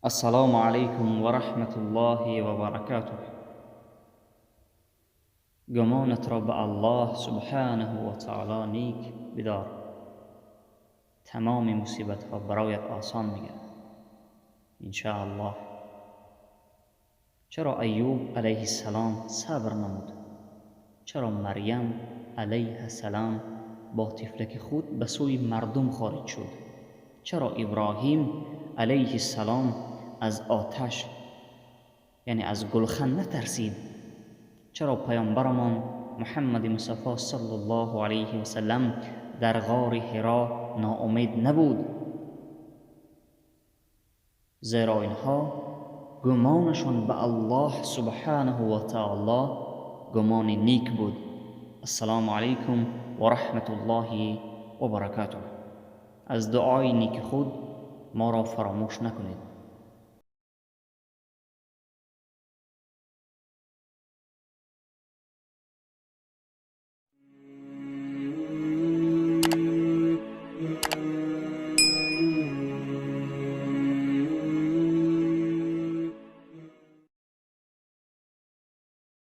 Ассалому алайкум ва раҳматуллоҳи ва баракатуҳ. Гумонатро ба Аллоҳ субҳонаҳу ва таоло ник бидор, тамоми мусибатҳо бароят осон мегардад, иншоаллоҳ. Чаро Айюб алайҳиссалом сабр намуд? Чаро Марьям алайҳассалом бо тифлаки худ ба сӯи мардум хориҷ шуд? Чаро Иброҳим алайҳиссалом аз оташ, яъне аз гулхан натарсид? Чаро паёмбарамон Муҳаммади Мустафо саллаллоҳу алайҳи васаллам дар ғори Ҳиро ноумед набуд? Зеро инҳо гумонашон ба Аллоҳ субҳонаҳу ва таоло гумони ник буд. Ассалому алайкум ва раҳматуллоҳи ва баракатуҳ. Аз дуои ники худ моро фаромӯш накунед.